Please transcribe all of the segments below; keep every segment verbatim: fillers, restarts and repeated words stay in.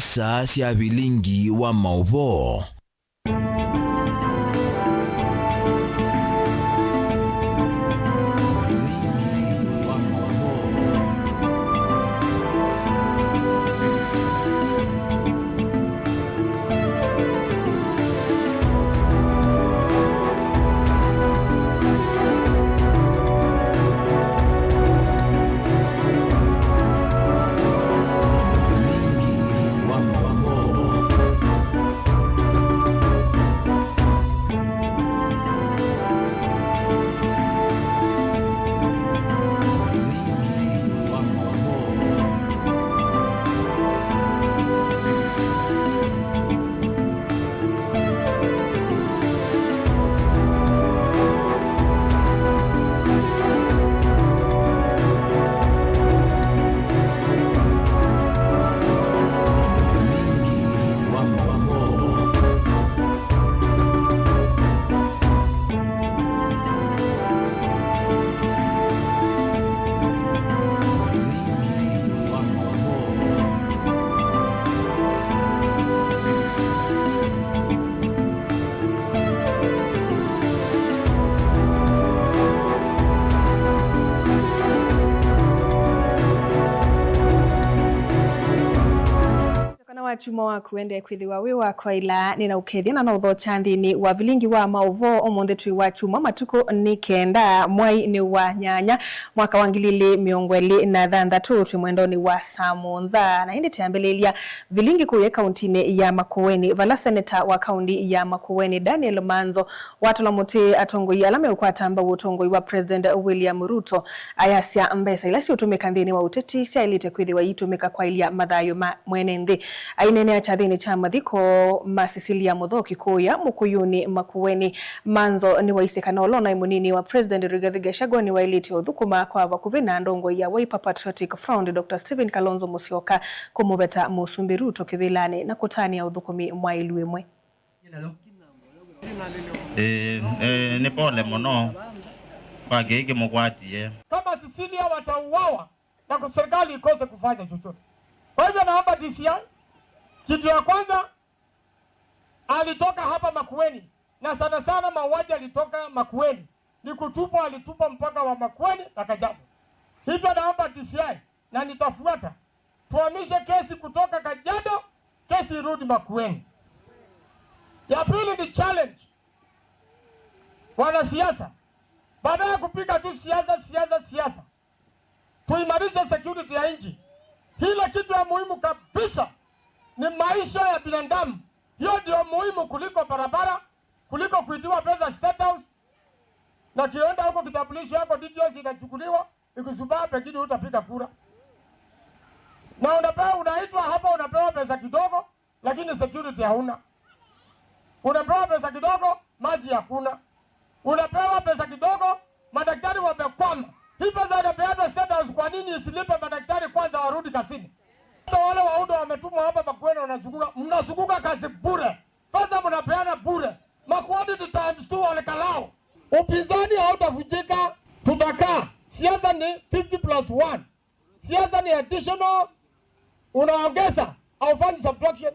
Saa sya vilingi wa maũvoo. Kana wa kyumwa waku wende kwĩthĩwa wĩ wa kwaĩla, nĩnaũkethya na naũthokya nthĩnĩ wa vilingi wa maũvoo. Ũmũnthĩ twĩ wa kyumwa, matukũ nĩ kenda, mwai nĩ wa nyanya, mwaka wa ngili ilĩ mĩongo ĩlĩ na thanthatũ. Twĩ mwendonĩ wa saa mũonza, na ĩndĩ twambĩlĩlya vilingi kũya kauntinĩ ya Makueni, vala seneta wa kaunti ya Makueni, Daniel Manzo, watũla mũtĩ atongoi ala meũkwata mbau ũtongoi wa President William Ruto, ayasya mbesa ila siũtũmĩka nthĩnĩ wa ũteti syaĩlĩte kwĩthĩwa iitũmĩka kwaĩlya mathayũ ma mwene nthĩ. Aineenea kyathĩnĩ kya mathiko ma Cecilia Muthoki kũya Mũkũyũnĩ Makueni, Manzo nĩwaisye kana ũla ũnaĩ mũnini wa President Rigathi Gachagua nĩwaĩlĩte ũthũkũma kwa vakuvĩ na ndongoi ya Wiper Patriotic Front, Doctor Stephen Kalonzo Musyoka, kũmũveta Mũsumbĩ Ruto kĩvĩlanĩ na kũtanĩa ũthũkũmi mwaĩlu ĩmwe. Ĩĩ, ĩĩ, nĩ pole mũno kwa kĩĩ kĩmũkwatie. Kama Cecilia watauawa na ku-, serikali ikose kufanya chochote. Kwa hivyo naomba D C I, kitu ya kwanza, alitoka hapa Makueni, na sana sana mauaji alitoka Makueni. Ni kutupwa, alitupwa mpaka wa Makueni na Kajiado. Hivyo naomba D C I, na nitafuata, tuhamishe kesi kutoka Kajiado, kesi irudi Makueni. Ya pili ni challenge wanasiasa, baada ya kupiga tu siasa, siasa, siasa, tuimarishe security ya nchi. Ile kitu ya muhimu kabisa ni maisha ya binadamu. Hiyo ndio muhimu kuliko barabara, kuliko kuitiwa pesa State House, na kienda huko kitambulisho yako details inachukuliwa, ikizubaa, pengine utapiga kura. Na unapewa, unaitwa hapa, unapewa pesa kidogo, lakini security hauna. Unapewa pesa kidogo, maji hakuna. Unapewa pesa kidogo, madaktari wamekwama. Hii pesa inapeanwa State House, kwa nini isilipe madaktari kwanza warudi kazini? Sasa wale wa UDA wametumwa hapa Makueni wanazunguka, mnazunguka kazi bure. Pesa mnapeana bure. Makueni ni times two wale kalao. Upinzani hautavunjika, tutakaa. Siasa ni fifty plus one. Siasa ni additional, unaongeza, haufanyi subtraction.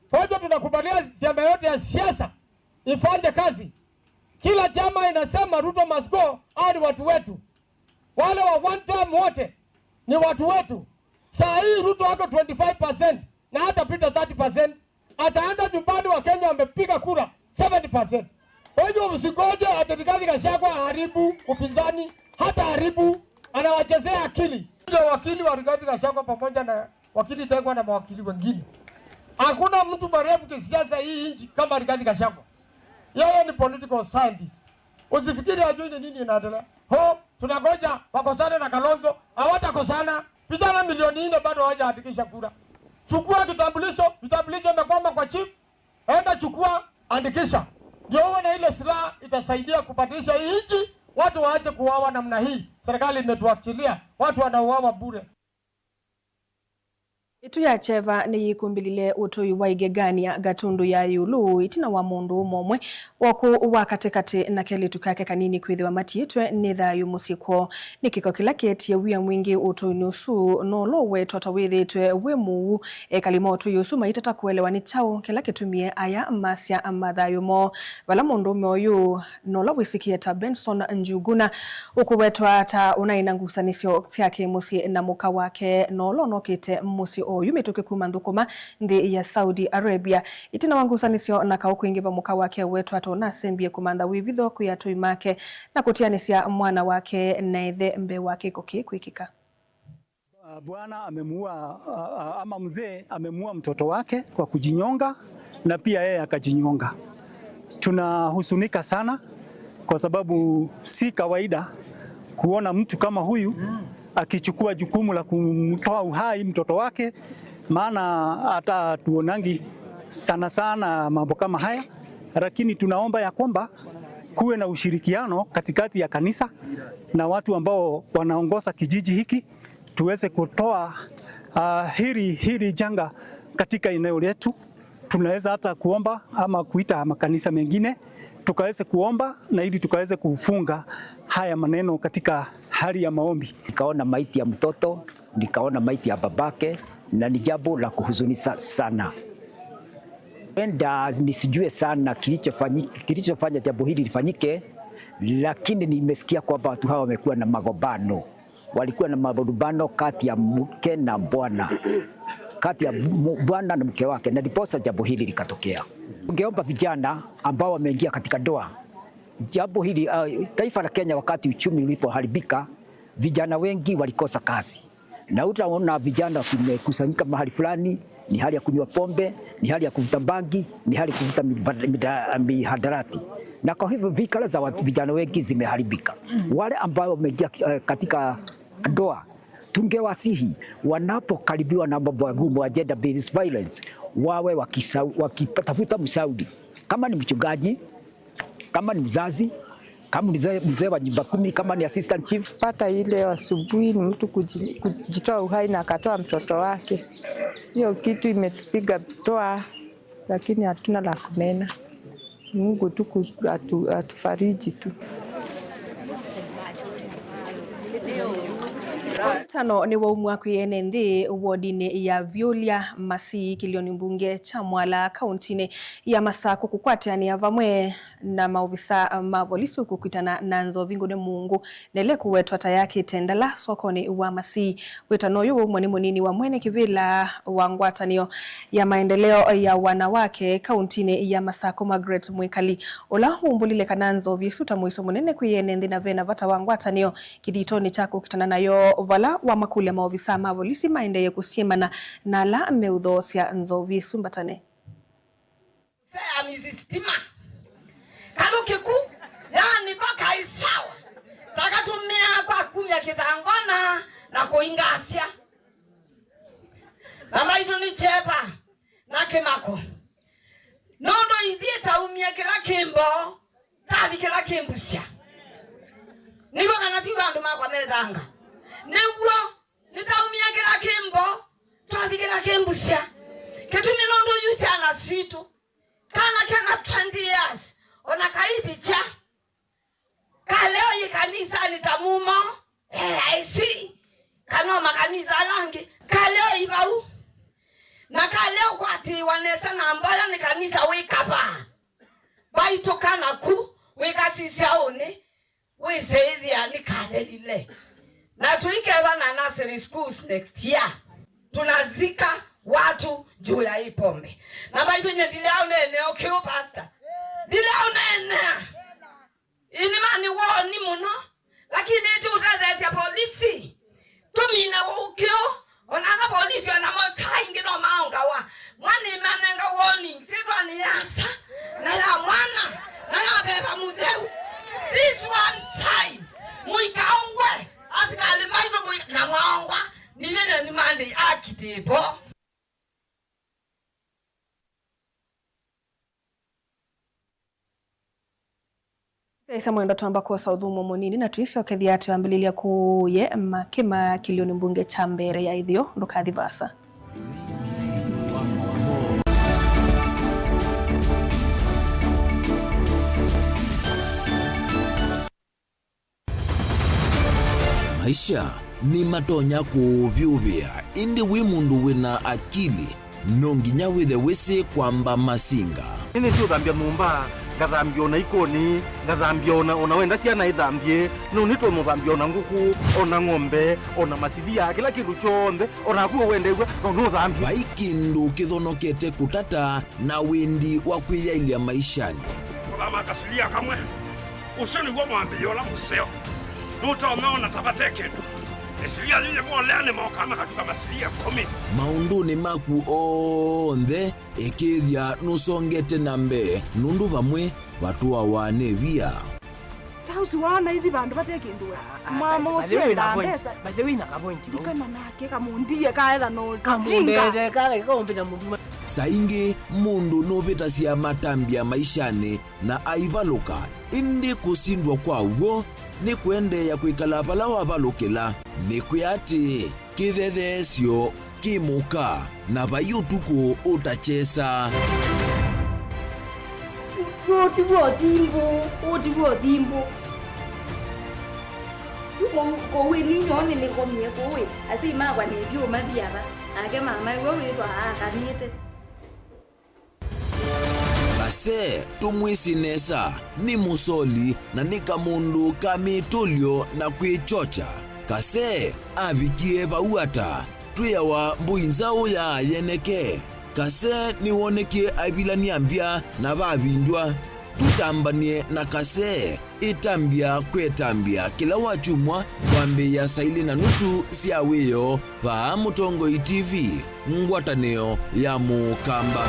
Kwa hivyo tunakubalia vyama yote ya siasa ifanye kazi. Kila chama inasema Ruto must go, hao ni watu wetu. Wale wa one term wote ni watu wetu. Saa hii Ruto wako twenty-five percent na hatapita thirty percent. Ataenda nyumbani, wa Kenya wamepiga kura seventy percent. Kwa hivyo usingoje ati Rigathi Gachagua aharibu upinzani, hata haribu, anawachezea akili. Ndio wakili wa Rigathi Gachagua pamoja na wakili Ndegwa na mawakili wengine. Hakuna mtu mwerevu kisiasa hii nchi kama Rigathi Gachagua. Yeye ni political scientist. Usifikiri hajui ni nini inaendelea. Ho, tunangoja wakosane na Kalonzo, hawatakosana. Vijana milioni nne bado hawajaandikisha kura. Chukua kitambulisho, vitambulisho imekwama kwa chief, enda chukua, andikisha. Ndio uwe na ile silaha itasaidia kubadilisha hii nchi, watu waache kuuawa namna hii. Serikali imetuachilia, watu wanauawa bure. Ĩtu ya kyeva nĩyĩkũmbĩlile ũtũi wa igegania Gatundu ya ĩũlũ ĩtina wa mũndũ ũmwe ũmwe, wa ũkũũ wa katĩkatĩ na kelĩtu kake kanini kwĩthĩwa matiĩtwe nĩ thayũ mũsyĩ kwoo. Nĩ kĩko kĩla kĩetie wia mwingĩ ũtũinĩ ũsu, na ũla ũwetwa ta wĩthĩĩtwe wĩ mũuu. Ekali ma ũtũi ũsu maitata kũelewa nĩ kyaũ kĩla kĩtumie aya masya mathayũ moo. Vala mũndũũme ũyũ na ũla wĩsĩkĩe ta Benson Njuguna ũkũwetwa ta ũnaĩ na ngusanĩsyo sya kĩ-mũsyĩ na mũka wake, na ũla ũnokĩte mũsyĩ oyu mĩtũkĩ kuma nthũkũma nthĩ ya Saudi Arabia. Ĩtina wa ngusanĩsyo na kaũ kwĩngĩva, mũka wake ũwetwa ta ũnasembie kũmantha wĩvitho kwĩ atũi make na kũtianĩsya mwana wake na ĩthe mbee wa kĩko kĩĩ kwĩkĩka. Ah, bwana amemuua, ah, ah, ama mzee amemuua mtoto wake kwa kujinyonga na pia yeye akajinyonga. Tunahuzunika sana kwa sababu si kawaida kuona mtu kama huyu akichukua jukumu la kumtoa uhai mtoto wake, maana hata tuonangi sana sana mambo kama haya, lakini tunaomba ya kwamba kuwe na ushirikiano katikati ya kanisa na watu ambao wanaongoza kijiji hiki, tuweze kutoa, ah, hili, hili janga katika eneo letu. Tunaweza hata kuomba ama kuita makanisa mengine, tukaweze kuomba na ili tukaweze kufunga haya maneno katika hali ya maombi. Nikaona maiti ya mtoto, nikaona maiti ya babake, na ni jambo la kuhuzunisha sana. Huenda nisijue sana kilichofanyi-, kilichofanya jambo hili lifanyike, lakini nimesikia kwamba watu hawa wamekuwa na magombano. Walikuwa na magombano kati ya mke na bwana, kati ya mu-, bwana na mke wake, na ndiposa jambo hili likatokea. Tungeomba vijana ambao wameingia katika ndoa, jambo hili, ah, taifa la Kenya, wakati uchumi ulipoharibika, vijana wengi walikosa kazi. Na utaona vijana wamekusanyika mahali fulani, ni hali ya kunywa pombe, ni hali ya kuvuta bangi, ni hali ya kuvuta miba-, mida-, mihadarati. Na kwa hivyo fikra za watu, vijana wengi zimeharibika. Wale ambao wameingia, eh, katika ndoa, tungewasihi wanapokaribiwa na mambo magumu ya gender based violence, wawe wakisau-, wakitafuta msaudi. Kama ni mchungaji, kama ni mzazi, kama ni mzee, mzee wa nyumba kumi, kama ni assistant chief. Pata ile asubuhi ni mtu kuji-, kujitoa uhai na akatoa mtoto wake. Hiyo kitu imetupiga butwaa, lakini hatuna la kunena. Mungu tu kus-, atu-, atufariji tu. Tano nĩ waumwa kwĩ ene nthĩ wodinĩ ya Vyũlya Masii kĩlĩonĩ mbunge kya Mwala kauntinĩ ya Masakũ kũkwatĩanĩa vamwe na maovisa ma volisi kũkitana na nzovi ngũne mũungu na ĩla ĩkũwetwa ta yakĩte ndala sokonĩ wa Masii. Wĩtano ũyũ waumwa nĩ mũnini wa mwene kĩvĩla wa ngwatanĩo ya maendeleo ya wanawake kauntinĩ ya Masakũ, Margaret Mwĩkali, ũla ũmbũlile kana nzovi ĩsu ta mũisyo mũnene kwĩ ene nthĩ na vena vata wa ngwatanĩo kĩthitonĩ kya kũkitana nayo, vala wamakũlya maovisa ma volisi maendee kũsyĩmana na ala meũthoosya nzovi ĩsu mbatane. Sea Misisi Stima. Kalũ kĩku, yaani ko kaĩ sawa. Takatũmĩa kwa kumya kĩthangona na kũingasya. Na maitũ nĩ kyeva na kĩmako. Nũndũ ithyĩ taumie kĩla kĩmbo, tathi kĩla kĩmbusya. Nĩw'o kana ti vandũ makwa methanga. Nĩw'o. Nĩtaumie kĩla kĩmbo, twathi kĩla kĩmbusya. Kĩtumi nũndũ yu syana sitũ, kana kena twenty years, ona kaivikya. Kaleo yĩ kanisanĩ ta mumo, A I C, kana o makanisa ala angĩ. Kaleo i vau. Na kaleo kwatĩĩwa nesa na mboya nĩ kanisa wĩ kavaa. Vaitũka naku, wĩkasisya ũnĩ, wĩsĩĩthĩa nĩkathelile. Na tũiketha na nursery schools next year. Tunazika watu juu ya hii pombe. Na maitũ nye ndilea ũneenea ũkĩũ, pastor. Ndilea ũneenea. Ini mani woni mũno. Lakini ti ũtetheesya polisi. Tũmine ũkĩũ. Onanga polisi onamo ĩkala ingĩ no maongawa. Mwana imanenga warning, syĩtwanĩ ya Asa, na ya Mwana, na ya Veva Mũtheu. This one time, mũikaongwe, asikalĩ maitũ mũi-, na mwaongwa, nĩnĩ nĩ Monday akitĩpo. Twaĩsa mwendo twamba kwosa ũthũmũo mũnini na tũisyokethya twambĩlĩlya kũye makĩma kĩlĩonĩ mbunge kya mbere ya ĩtheo. Ndũkathi vaasa. Maisha nĩmatonya kũũvyũvĩa, ĩndĩ wĩ mũndũ wĩna akili, no nginya wĩthe wĩsĩ kwamba masinga. Nĩnĩsĩ ũthambya nyũmba, ngathambya ona ikoni, ngathambya ona, ona wenda syana ithambye, no nĩtũmũthambya ona ngũkũ, ona ng'ombe, ona masilia, kĩla kĩndũ kyonthe, ona naku wendew'a, no nũthambye. Vai kĩndũ kĩthonokete kũtata na wĩndi wa kwĩyaĩlya maishanĩ. Kũthama kasilia kamwe. Ũsu nĩw'o mwambĩĩo ũla mũseo. Nũtonya ona ta vate kĩndũ. Ĩsilia yĩyĩvolea nĩmokaa makatuka masilia ĩkũmi. Maũndũnĩ maku onthe, ĩkĩĩthya nũsongete na mbee, nũndũ vamwe vatũawa nĩ via. Ta ũsu waona ithi vandũ vate kĩndũ we. Mama ũsu endaa mbesa. By the way, na kavointi vau. Ndikana nake kamũndie kaetha no kamũndete kale kaũmbĩta mũnduma. Saa ingĩ mũndũ nũvĩtasya matambya maishanĩ na aivalũka, ĩndĩ kũsindwa kwa w'o nĩ kũendeea kwĩkala vala wavalũkĩla. Nĩkwĩa atĩ kĩthetheesyo kĩ mũka, na vai ũtukũ ũtakyesa. Ũũ ti w'o thimbũ, ũũ ti w'o thimbũ. Kũu, kũu ĩni nyoo nĩnĩkomie kũu ĩ, asyai makwa nĩtyo mathi ava, nake mama ĩwe wĩthwa aakanĩte. Kase, tũmwĩsĩ nesa, nĩ mũsoli na nĩ kamũndũ ka mĩtũlyo na kwĩkyokya. Kase avikie vau ata? Twĩawa mbũi nzaũ ya yeneke. Kase nĩwonekie aivilany'a mbya na vavindw'a. Tũtambany'e na Kase. Ĩtambya kwĩ ĩtambya kĩla wakyumwa kwambĩĩa saa ilĩ na nusu sya wĩoo vaa Mũtongoi T V, ngwatanĩo ya Mũkamba.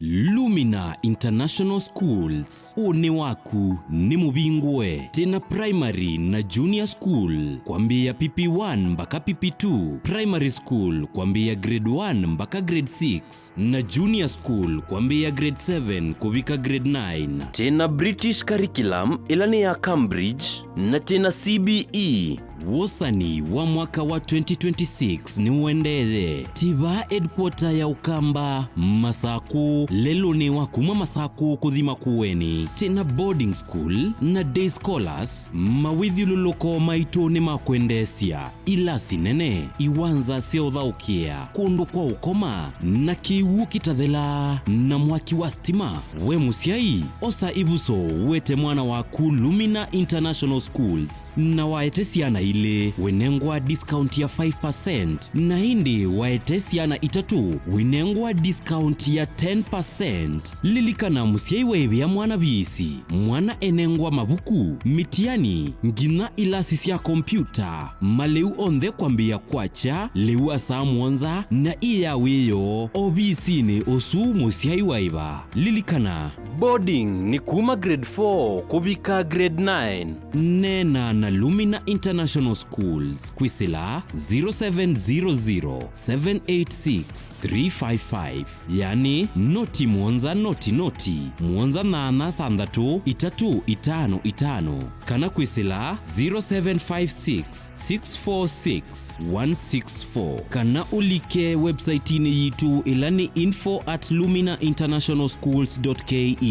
Lumina International Schools, ũnĩ waku nĩ mũvingũe. Twĩna primary na junior school kwambĩĩa P P one mbaka P P two, primary school kwambĩĩa grade one mbaka grade six, na junior school kwambĩĩa grade seven kũvika grade nine. Twĩna British curriculum ĩla nĩ ya Cambridge, na twĩna C B E. Wosani wa mwaka wa twenty twenty-six nĩũendeeye. Tiva headquarter ya Ũkamba, Masakũ, lelũnĩ wa kuma Masakũ kũthi Makueni. Twĩna boarding school na day scholars, mawĩthyũlũlũko maitũ nĩ ma kwendeesya. Ilasi nene, iwanza sya ũthaũkĩa, kũndũ kwa ũkoma, na kĩw'ũ kĩtathelaa, na mwaki wa stima. We mũsyai, osa ĩvuso, wete mwana waku Lumina International Schools, na waete syana ilĩ, wĩnengwa discount ya five percent, na ĩndĩ waete syana itatũ, wĩnengwa discount ya ten percent. Lilikana, mũsyai waĩvĩa mwana viisi, mwana enengwa mavuku, mitiani, nginya ilasi sya kompyuta, malĩu onthe kwambĩĩa kwakya lĩu wa saa mũonza na ĩ ya wĩoo ovisinĩ ũsu mũsyai waĩva. Lilikana, boarding nĩ kuma grade four kũvika grade nine. Neena na Lumina International Schools kwĩsĩla zero seven zero zero, seven eight six, three five five. Yani, noti mũonza noti noti, mũonza nyanya thanthatũ itatũ itano itano, kana kwĩsĩla zero seven five six, six four six, one six four, kana ũlike website-inĩ yitũ ĩla nĩ info at lumina international schools dot K E.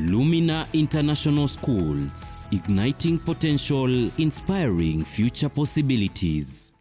Lumina International Schools, igniting potential, inspiring future possibilities.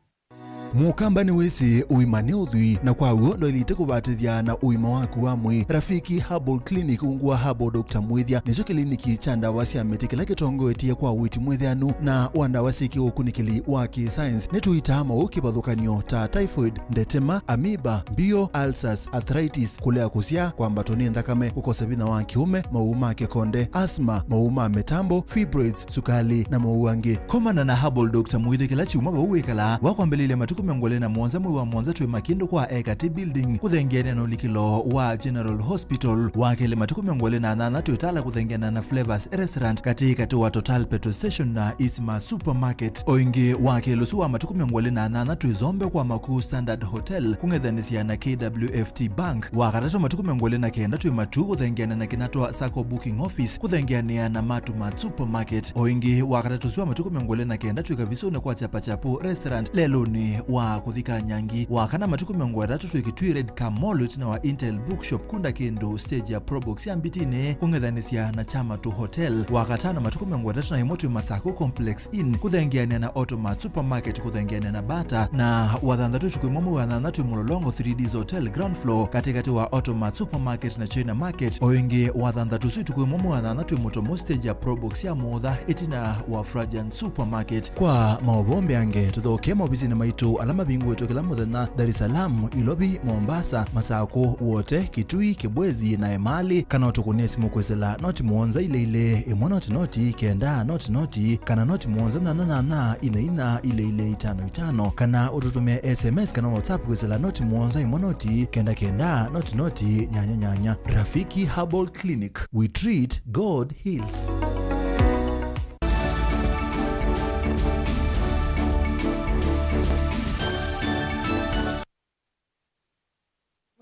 Mũkamba nĩwĩsĩ ũima nĩ ũthwii, na kwa w'o ndwaĩlĩte kũvatĩthya na ũima waku wa mwĩĩ. Rafiki Herbal Clinic, ungu wa Herbal Doctor Mwĩthya, nĩkyo kĩliniki kya ndawa sya mĩtĩ kĩla kĩtongoetye kwa ũiiti mwĩtheanu na wa ndawa syĩ kĩũkunĩkĩli wa kĩ-science. Nĩtũitaa maũũ kĩvathũkany'o ta typhoid, ndetema, amoeba, mbio, ulcers, arthritis, kũlea kũsyaa, kwambatwa nĩ nthakame, kũkosa vinya wa kĩũme, maũũ ma kĩkonde, asthma, maũũ ma mĩtambo, fibroids, sukali, na maũũ angĩ. Komana na Herbal Doctor Mwĩthya kĩla kyumwa vau wĩkalaa. Wakwambĩlĩlya matukũ mĩongo ĩlĩ na mũonza mwei wa mũonza twĩ Makindũ kwa Ekati Building, kũthengeanĩa na ũlikĩlo wa General Hospital. Wa kelĩ matukũ mĩongo ĩlĩ na nyanya twĩ Tala kũthengeana na Flavors Restaurant, katĩ katĩ wa Total Petrol Station na Isma Supermarket. O ĩngĩ, wa kelĩ ũsu wa matukũ mĩongo ĩlĩ na nyanya twĩ Zombe kwa Makuu Standard Hotel, kũng'ethanĩsya na K W F T Bank. Wa katatũ matukũ mĩongo ĩlĩ na kenda twĩ Matuu kũthengeana na Kinatwa Sacco Booking Office, kũthengeanĩa na Matumat Supermarket. O ĩngĩ, wa katatũ ũsu wa matukũ mĩongo ĩlĩ na kenda twĩ Kavisũnĩ kwa Chapachapu Restaurant, lelũnĩ wa kũthika Nyangi. Wa kana, matukũ mĩongo ĩtatũ twĩ Kitui Red Car Mall, ĩtina wa Intel Bookshop, kunda kĩndũ stage ya Probox ya Mbitinĩ, kũng'ethanĩsya na Kyamatu Hotel. Wa katano, matukũ mĩongo ĩtatũ na ĩmwe twĩ Masako Complex Inn, kũthengeanĩa na Automat Supermarket, kũthengeanĩa na Bata, na wa thanthatũ, ũtukũ ĩmwe mwei wa thanthatũ, twĩ Mũlolongo three Ds Hotel ground floor, katĩkatĩ wa Automat Supermarket na China Market. O ĩngĩ, wa thanthatũ ũsu, ũtukũ ĩmwe mwei wa thanthatũ, twĩ Mũtomo stage ya Probox ya Mũtha, ĩtina wa Frajan Supermarket. Kwa maũvoo mbeange, tũthokee maovisinĩ maitũ ala mavingũĩtwe kĩla mũthenya, Dar es Salaam, Ilovi, Mombasa, Masako, Wote, Kitui, Kibwezi na Emali, kana ũtũkũnĩe simũ kwĩsĩla noti mũonza ilĩ ilĩ, ĩmwe noti noti, kenda noti noti, kana noti mũonza nyanya nyanya, ina ina, ilĩ ilĩ, itano itano, kana ũtũtũmĩe S M S kana WhatsApp kwĩsĩla noti mũonza, ĩmwe noti, kenda kenda, noti noti, nyanya nyanya. Rafiki Herbal Clinic, we treat, God heals.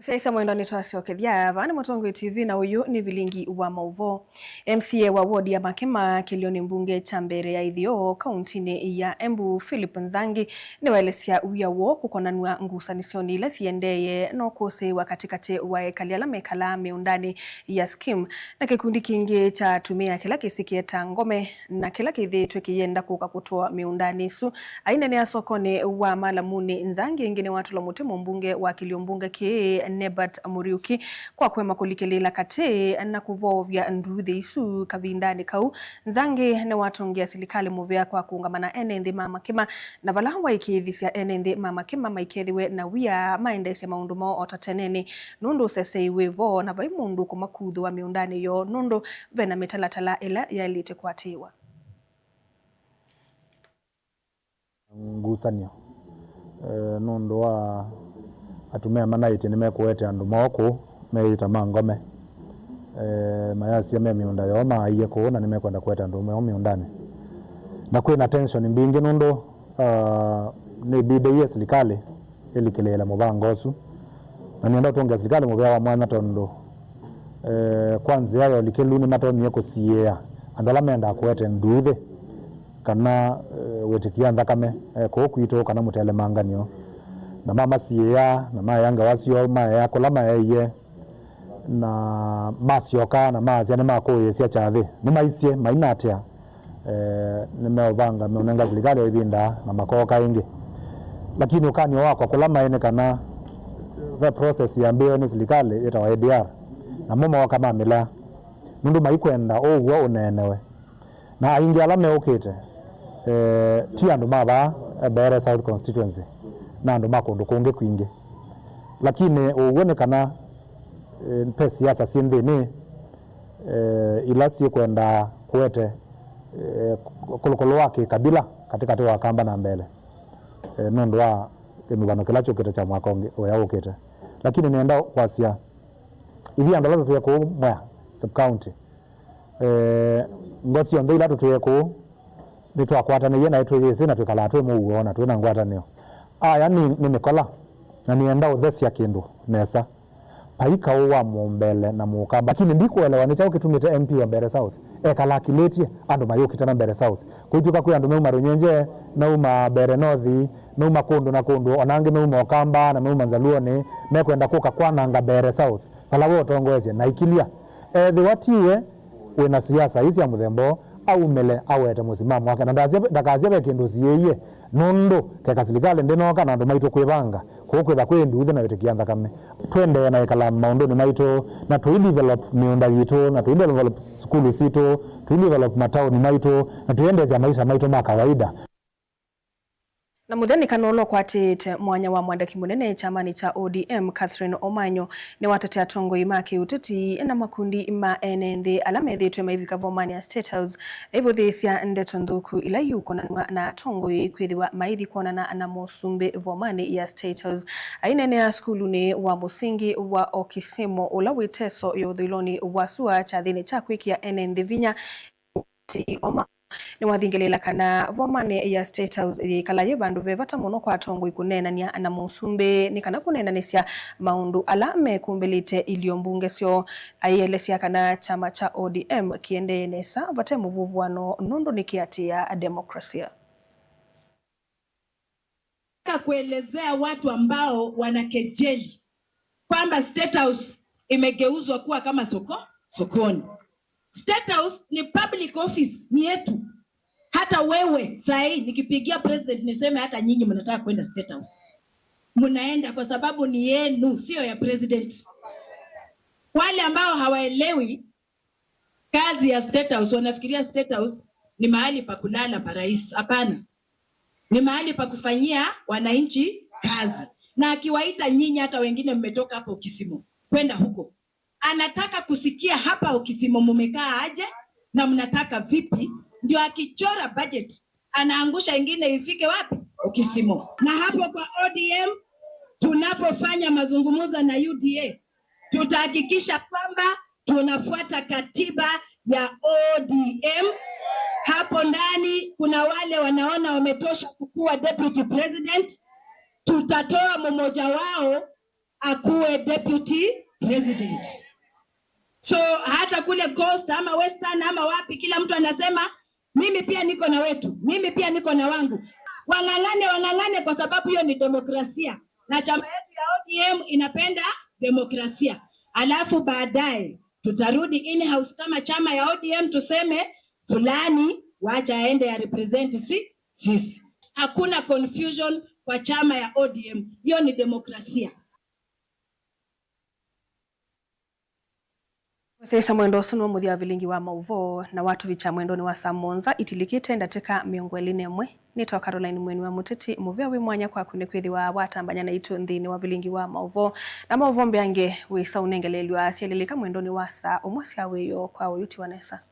Mũsyaĩĩsya mwendwa, nĩtwasyokethya. Vaa nĩ Mũtongoi T V na ũyũ nĩ vilingi wa maũvoo. M C A wa ward ya Makema kĩlĩonĩ mbunge kya mbee ya ĩtheo kauntinĩ ya Embu, Philip Nthangi, nĩwaelesya wia woo kũkonanw'a ngusanĩsyonĩ ila siendee na ũkũsĩĩwa katĩkatĩ wa ekali ala mekalaa mĩũndanĩ ya Scheme na kĩkundi kĩngĩ kya atumĩa kĩla kĩsĩ kĩeta Ngome, na kĩla kĩthĩĩtwe kĩyenda kũka kũtũa mĩũndanĩ ĩsu. Ainenea sokonĩ wa Malamunĩ, Nthangi ĩngĩ nĩwatũla mũtĩ mũmbunge wa kĩlĩo mbunge kĩĩ, Nebat Mũriuki, kwa kũema kũlikĩlĩĩla katĩ na kũvoovya nduuthĩ isu kavindanĩ kau. Nthangi nĩwatũngĩa silikalĩ mũvea kwa kũũngama na ene nthĩ ma Makema, na vala waĩkĩĩthisya ene nthĩ ma Makema maikethĩwe na wia maendeesye maũndũ moo o ta tenenĩ, nũndũ ũsesei wĩ vo na vai mũndũ ũkũmakuthũa mĩũndanĩ yoo, nũndũ ve na mĩtalatala ĩla yaĩlĩte kũatĩĩwa. Ngusanio, eh, nũndũ wa atumĩa manaĩtye nĩmekũete andũ moo kũu, meĩta ma Ngome. Eh, mayasya me mĩũnda yoo maaie kũu na nĩmekwenda kũete andũ moo mĩũndanĩ. Na kwĩ na tension mbingĩ nũndũ, ah, nĩbidĩie silikalĩ ĩlikĩlĩĩle mũvango ũsu. Na nĩenda ũtũngĩa silikalĩ mũvea wa mwanya tondũ, eh, kwa nzĩa ya ũlikĩlu nĩmatonyie kũsiĩĩa andũ ala mendaa kũete nduuthĩ kana, eh, wĩtĩkĩa nthakame, eh, kũu kwitũ kana mũtelemanganĩo. Na mamasiĩĩa, na maea ngewa syoo, maea kũla maeie, na masyoka na maasya nĩmakũĩĩsya kyathĩ. Nĩmaisye, mainatĩa. Eh, nĩmeũvanga meũnenga silikalĩ ya ĩvinda na makooka ĩngĩ. Lakini ũkany'o wakwa kũla maĩ nĩ kana ve process yambĩĩwe nĩ silikalĩ yĩtawa A D R, namo mooka mamĩlea, nũndũ maikwenda ũw'o ũneenewe. Na aingĩ ala meũkĩte, eh, ti andũ ma vaa, eh, Mbeere South Constituency, na andũ ma kũndũ kũngĩ kwingĩ. Lakini ũw'o nĩ kana, eh, ve siasa syĩ nthĩnĩ, eh, ila syĩkwenda kũete, eh, kũlũkũlũ wa kĩkabila katĩkatĩ wa Kamba na Mbeere, eh, nũndũ wa kĩthurano kĩla kyũkĩte kya mwaka ũngĩ ũya ũkĩte. Lakini nĩenda kwasya, ithyĩ andũ ala tũtwĩe kũu Mwea sub-county, eh, ngo syonthe ila tũtwĩe kũu, nĩtwakwatanĩie na nĩtwĩyĩsĩ na twĩkalaa twĩ mũuo na twĩ na ngwatanĩo. Aya nĩ, nĩ mĩkola, na nĩenda ũthesya kĩndũ nesa. Vai kaũ wa mũmbele na mũkamba. Lakini ndikũelewa nĩ kyaũ kĩtumĩte M P wa Mbeere South ekala akilĩtye andũ mayũkĩte na Mbeere South. Kũitw'ĩka kwĩ andũ meuma Rũnyenje, meuma Mbeere North, meuma kũndũ na kũndũ, ona angĩ meuma Ũkamba na meuma Nzaluonĩ, mekwenda kũka kwananga Mbeere South, vala we ũtongoesye na ikilia. Ethĩwa tiwe wĩ na siasa ii sya mũthemba ũũ, aumĩle awete mũsimamo wake, na ndasya, ndakasya ve kĩndũ ũsiĩĩie, nũndũ keka silikalĩ ndĩnooka na andũ maitũ kwĩvanga, kũu kwĩtha kwĩ nduuthĩ na wĩtĩkĩa nthakame. Tũendee na ĩkala maũndũnĩ maitũ, na tũi develop mĩũnda yitũ, na tũi develop sukulu sitũ, tũi develop mataoni maitũ, na tũiendeesya maisha maitũ ma kawaida. Na mũthya nĩ kana ũla ũkwatĩĩte mwanya wa mwandĩki mũnene kyamanĩ kya O D M, Catherine Omanyo, nĩwatetea atongoi ma kĩũteti na makundi ma ene nthĩ ala methĩĩtwe maivika vomanĩ ya State House, aivũthĩĩsya ndeto nthũku ila iũkonanw'a na atongoi kwĩthĩwa maithi kwonana na mũsumbĩ vomanĩ ya State House. Aineenea sukulunĩ wa mũsingi wa Okisimo ũla wĩ Teso ya ũthũĩlonĩ wa sua kyathĩnĩ kya kwĩkĩa ene nthĩ vinya, Omanyo nĩwathingĩlĩĩla kana vomanĩ ya State House yĩkala yĩ vandũ ve vata mũno kwa atongoi kũneenany'a na mũsumbĩ nĩ kana kũneenanĩsya maũndũ ala mekũmbĩlĩte ilio mbunge syoo. Aielesya kana kyama kya O D M kĩendee nesa vate mũvũvũano nũndũ nĩkĩatĩĩaa demokrasia. Kuelezea watu ambao wanakejeli kwamba State House imegeuzwa kuwa kama soko, sokoni. State House ni public office, ni yetu. Hata wewe saa hii nikipigia president niseme hata nyinyi mnataka kwenda State House, mnaenda kwa sababu ni yenu, sio ya president. Wale ambao hawaelewi kazi ya State House, wanafikiria State House ni mahali pa kulala pa rais. Hapana, ni mahali pa kufanyia wananchi kazi. Na akiwaita nyinyi, hata wengine mmetoka hapo Kisimo kwenda huko, anataka kusikia hapa Okisimo mumekaa aje na mnataka vipi, ndio akichora budget anaangusha ingine ifike wapi? Okisimo. Na hapo kwa O D M, tunapofanya mazungumzo na U D A, tutahakikisha kwamba tunafuata katiba ya O D M. Hapo ndani kuna wale wanaona wametosha kukuwa deputy president, tutatoa mmoja wao akuwe deputy president. So hata kule Coast ama Western ama wapi, kila mtu anasema, "Mimi pia niko na wetu, mimi pia niko na wangu." Wang'ang'ane, wang'ang'ane, kwa sababu hiyo ni demokrasia, na chama yetu ya O D M inapenda demokrasia. Alafu baadaye tutarudi in house kama chama ya O D M, tuseme, "Fulani wacha aende ya represent si sisi." Hakuna confusion kwa chama ya O D M. Hiyo ni demokrasia. Kũsyaĩĩsya mwendo ũsu nĩw'o mũthya wa vilingi wa maũvoo, na watũvikya mwendonĩ wa saa mũonza itilikĩte ndatĩka mĩongo ĩlĩ na ĩmwe. Nĩtawa Caroline Mweni wa Mũteti. Mũvea wĩ mwanya kwaku nĩ kwĩthĩwa watambany'a naitũ nthĩnĩ wa vilingi wa maũvoo, na maũvoo mbeange wĩsa ũnengeleelw'a syelelĩka mwendonĩ wa saa ũmwe sya wĩoo kwa ũyũ ti wa nesa.